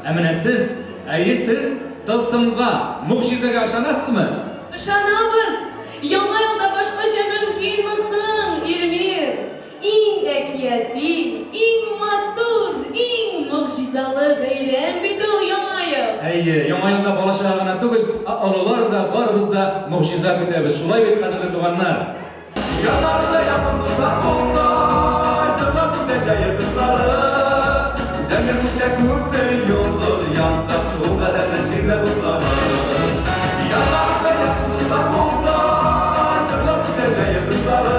Ә менә сез, әйе сез, тылсымга, могҗизага ышанасызмы? Ышанабыз! Яңа елда башкача мөмкинме соң, Илмир? Иң әкияти, иң матур, иң могҗизалы бәйрәм бит ул Яңа ел! Әйе, Яңа елда бала-чага гына түгел, ә олылар да, барыбыз да могҗиза көтәбез. Шулай бит, кадерле туганнар? Яннарында якын дуслар булса, Җырлап үтә җәе кышлары. Зәңгәр күктә күпме йолдыз янса, Шул кадәрле җирдә дуслары. Яннарында якын дуслар булса, Җырлап үтә җәе кышлары.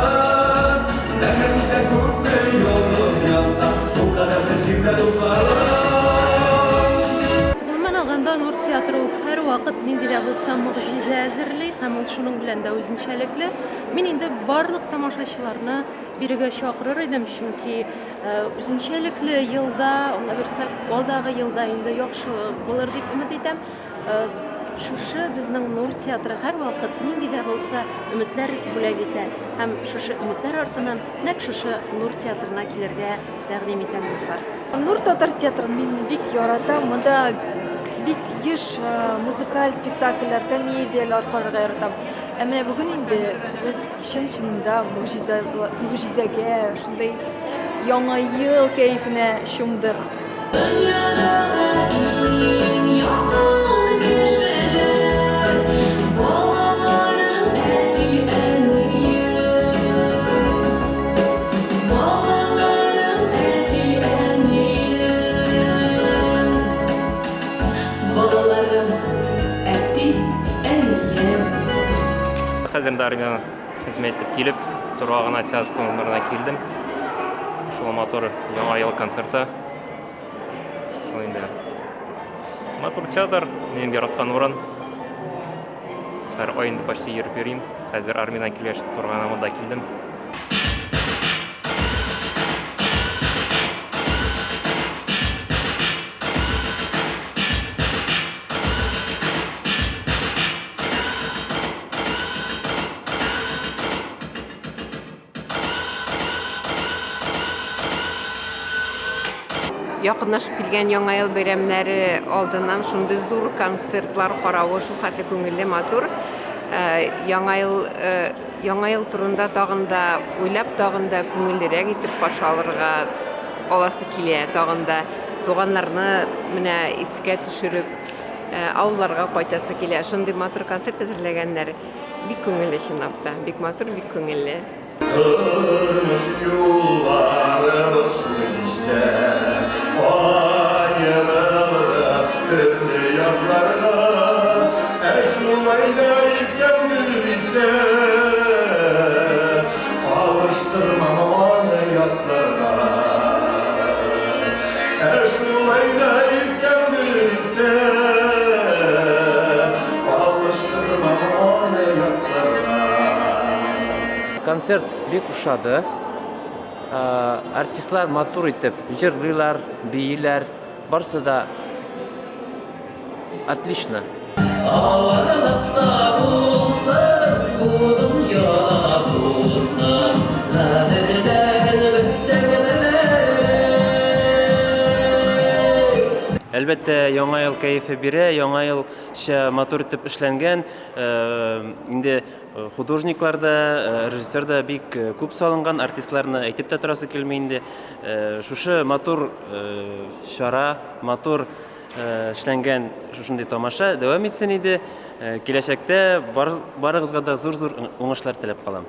Зәңгәр күктә күпме йолдыз янса, Шул кадәрле җирдә дуслары. Гомумән алганда, Нур театры ул һәрвакыт нинди дә булса могҗиза әзерли һәм ул шуның белән дә үзенчәлекле. Мин инде барлык тамашачыларны бирегә чакырыр идем, чөнки үзенчәлекле елда, алла бирсә, алдагы елда инде яхшы булыр дип өмет итәм. Шушы безнең Нур театры һәрвакыт нинди дә булса өметләр бүләк итә һәм шушы өметләр артыннан нәкъ шушы Нур театрына килергә тәкъдим итәм, дуслар. Нур татар театрын мин бик яратам. Монда бик еш музыкаль спектакльләр, комедияләр карарга яратам. Ә менә бүген инде без чын-чынында могҗиза, могҗизәгә, шундый яңа ел кәефенә чумдык. Дөньядагы иң якын кешеләр, балаларым, әти-әнием. Балаларым, әти-әнием. Балаларым, әти, әнием. Хәзер инде армиядән хезмәт итеп килеп, торга гына театр номерына килдем. Шул матур Яңа ел концерты. Шул инде. Матур театр, минем яраткан урын. Һәр ай инде почти йөреп йөрим. Хәзер армиядән килгәч торга гына монда килдем. Якынлашып килгән Яңа ел бәйрәмнәре алдыннан шундый зур концертлар каравы шул хәтле күңелле, матур. Э, Яңа ел э, Яңа ел турында тагын да уйлап, тагын да күңеллерәк итеп каршы алырга аласы килә, тагын да туганнарны менә искә төшереп, э, авылларга кайтасы килә. Шундый матур концерт әзерләгәннәр. Бик күңелле чынлап та. Бик матур, бик күңелле. Тормыш юлларыбыз шул кичтә Аерылды төрле якларга Ә шулай да илткәндер истә Алыштырмам аны ятларга Ә шулай да илткәндер истә Алыштырмам аны ятларга. Концерт бик ошады. Артистлар матур итеп җырлыйлар, бииләр. Барсы да отлично. Авырлык та булсын бу дөнья дусның кадерләрен белсәң белер. Әлбәттә, Яңа ел кәефе бирә, Яңа елча матур итеп эшләнгән. Инде художниклар да, режиссер да бик күп салынган, артистларны әйтеп тә торасы килми инде. Шушы матур чара, матур эшләнгән шушындый тамаша дәвам итсен иде. Киләчәктә барыгызга да зур-зур уңышлар теләп калам.